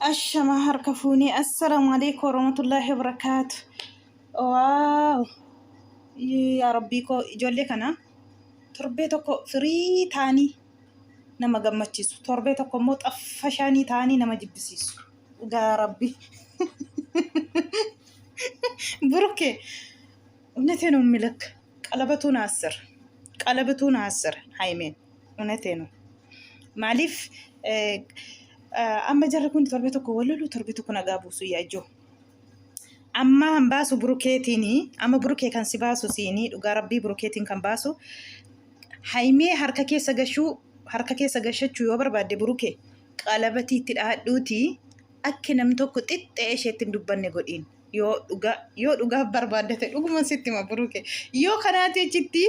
Ashama harka fuunee assalaamu alaikum warahmatullaahi wabarakaatu. Waaw yaa rabbii koo ijoollee kana torbee tokko firii ta'anii nama gammachiisu torbee tokko immoo xaffashaanii ta'anii nama jibbisiisu. Dhugaa rabbii. Buruke እውነቴ ነው የምልክ ቀለበቱን አስር ቀለበቱን አስር ሃይሜን እውነቴ ነው maaliif amma jarri kun torbee tokko wal lolu torbee tokko nagaa buusu yaa ijoo. Amma han baasu burukeetiin amma burukee kan si baasu siinii dhugaa rabbii burukeetiin kan baasu haymee harka keessa gashuu harka keessa gashachuu yoo barbaadde burukee qalabatii itti dhahadhuutii akka nam tokko xixxee isheetti hin dubbanne godhiin. Yoo dhugaa yoo dhugaaf barbaaddate dhuguma sitti hima buruke. Yoo kanaati achitti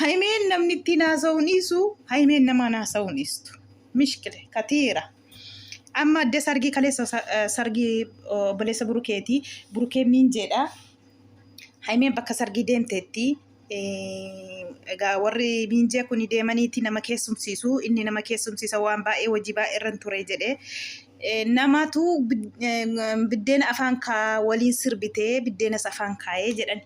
haymeen namni ittiin haasa'uun dhiisu haymeen namaan haasa'uun dhiistu. Mishkile katiira. Amma adda sargii kaleessa sargii obboleessa burukeeti. Burukeen miin jedha. Haymeen bakka sargii deemteetti. Egaa warri miinjee kun deemaniiti nama keessumsiisu. Inni nama keessumsiisa waan baay'ee hojii baay'ee irran ture jedhe. Namatu biddeena afaan kaa waliin sirbitee biddeenas afaan kaayee jedhan.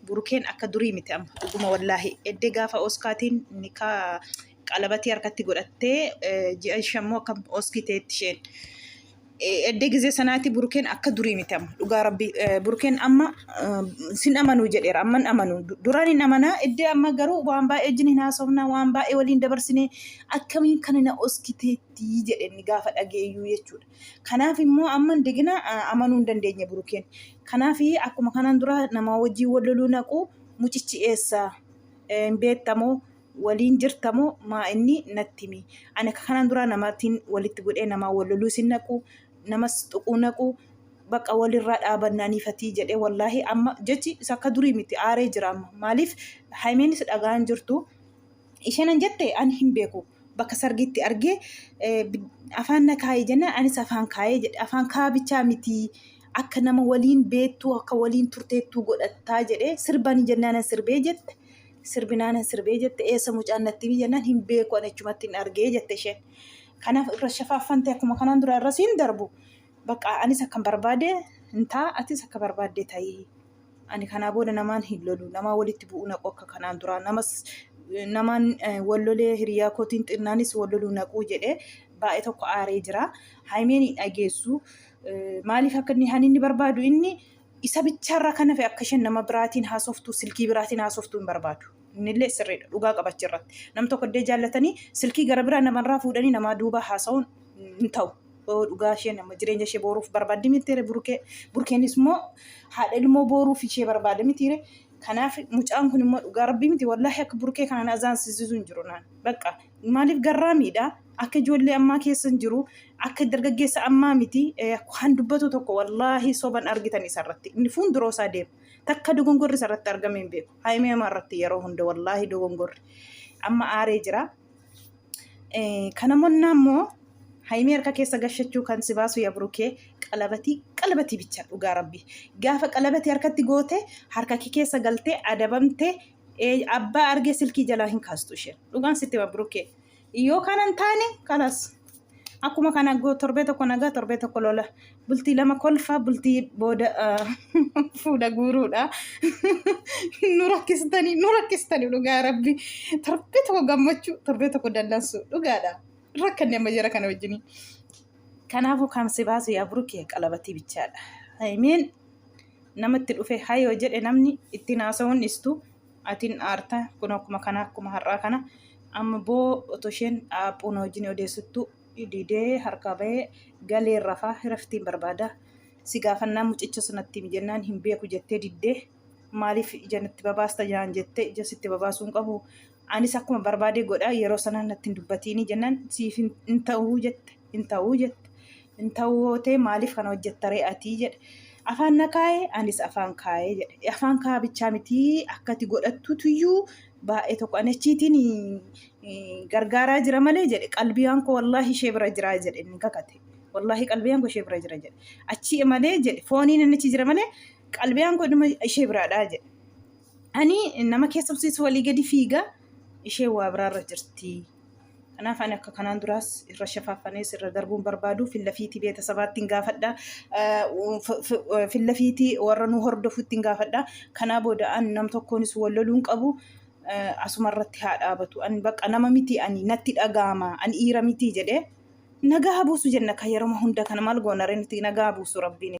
Burukeen akka durii miti amma dhuguma wallaahi. Eddee gaafa oskaatiin nikaa qalabatii harkatti godhattee ji'a shammoo akka oskiteetti isheen. Eddee gizee sanaati burukeen akka durii miti amma dhugaa rabbii burukeen amma sin amanuu jedheera amma hin amanu duraan hin amanaa eddee amma garuu waan baay'ee wajjin hin haasofnaa waan baay'ee waliin dabarsinee akkamiin kana na oskiteetti jedhe inni gaafa dhageeyyuu jechuudha. Kanaaf immoo amma indigina amanuu hin dandeenye burukeen. Kanaaf akkuma kanaan dura nama wajjin wal loluu naqu mucichi eessa hin beektamoo waliin jirta moo maa inni natti himi. Ani akka kanaan duraa namaatiin walitti godhee namaa wal loluus hin naqu, namas tuquu naqu, bakka walirraa dhaabannaa ni fatii jedhee wallaahi amma jechi isa akka durii miti aaree jira amma. Maaliif haymeenis dhagaan hin jirtu. Isheen an jette ani hin beeku. Bakka sargiitti argee afaan na kaayee jennaan anis afaan kaayee jedhe. Afaan kaa'aa bichaa miti akka nama waliin beektuu akka waliin turteettuu godhattaa jedhee sirbani jennaan sirbee jette. Sirbinaanan sirbee jette eessa mucaan natti himi jennaan hin beeku ani achumatti hin argee jette isheen. Kanaaf irra shafaaffante akkuma kanaan dura irra siin darbu. Bakka anis akkan barbaade hin ta'a atis akka barbaadde ta'i. Ani kanaa booda namaan hin lolu namaa walitti bu'uu naqu akka kanaan duraa namas namaan wal lolee hiriyaa kootiin xinnaanis wal loluu naquu jedhee baay'ee tokko aaree jira. Haymeen hin dhageessu. Maaliif akka inni inni barbaadu inni Isa bichaarraa kan hafe akka isheen nama biraatiin haasoftu, silkii biraatiin haasoftu hin barbaadu. Innillee sirriidha. Dhugaa qaba achirratti. Nam tokko illee jaallatanii silkii gara biraa namarraa fuudhanii namaa duuba haasa'uun hin ta'u. Yoo dhugaa isheen amma jireenya ishee booruuf barbaaddi mitiire burukee. Burukeenis immoo haadha ilmoo booruuf ishee barbaada mitiire. Kanaaf mucaan kun immoo dhugaa rabbii miti wallaahi akka burukee kanaan azaansiisuu hin jiru naan. Bakka maaliif garraamiidha. Akka ijoollee ammaa keessa hin jiru. Akka dargaggeessa ammaa miti. Kan dubbatu tokko wallaahi soban argitan isarratti. Inni fuulduroo isaa deema. Takka dogongorri isarratti argame hin beeku. Haayimee amaa irratti yeroo hunda wallaahi dogongorri. Amma aaree jira. Kana monnaa immoo Hayimee harka keessa gashachuu kan si baasu ya burukee qalabatii qalabatii bicha dhugaa rabbi. Gaafa qalabatii harkatti goote harka kee keessa galtee adabamte abbaa argee silkii jalaa hin kaastu isheen. Dhugaan sitti hima burukee. Yoo kana hin taane kalas. Akkuma kana torbee tokko nagaa torbee tokko lola. Bultii lama kolfa bultii booda fuudha guuruudha. Nu rakkistanii nu rakkistanii dhugaa rabbi. Torbee tokko gammachuu torbee tokko dallansuu dhugaadha. Rakkanne amma jara kana wajjinii. Kanaafuu kan si baasu yaa burukee qalabatii bichaadha. Hayimeen namatti dhufe hayoo jedhe namni ittiin haasa'uun dhistu atiin aarta kun akkuma kana akkuma har'aa kana amma boo otoo isheen dhaaphuun wajjin odeessittu didee harkaa bahee galee rafaa hiraftiin barbaada si gaafannaa mucicha sanatti himi jennaan hin beeku jettee diddee maaliif ija natti babaasta jaan jettee ija sitti babaasuu hin qabu anis akkuma barbaade godha yeroo sana natti hin dubbatiini jennaan siif hin ta'uu jette hin ta'uu jette hin ta'uu yoo ta'e maaliif kana hojjetta ree atii jedhe afaan na kaa'e anis afaan kaa'e jedhe afaan kaa'aa bichaa mitii akkati godhattutuyyuu baay'ee tokko ani achiitiin gargaaraa jira malee jedhe qalbiyaan koo wallaahi ishee bira jiraa jedhe inni kakate wallaahi qalbiyaan koo ishee bira jira jedhe achii malee jedhe fooniin inni achi jira malee qalbiyaan koo dhuma ishee biraadhaa jedhe ani nama keessumsiisu walii gadi fiiga ishee waa biraarra jirti. Kanaaf ani akka kanaan duraas irra shafaaffanees irra darbuun barbaadu fillafiitii beeta sabaattiin gaafadha. Fillafiitii warra nu hordofuttiin gaafadha. Kanaa booda ani nam tokkoonis wal loluun qabu asuma irratti haa dhaabatu. Ani bakka nama miti ani natti dhaga'ama ani dhiira miti jedhee nagaa haa buusu jenna kan yeroo hunda kana maal goona ree nuti nagaa haa buusu rabbiin.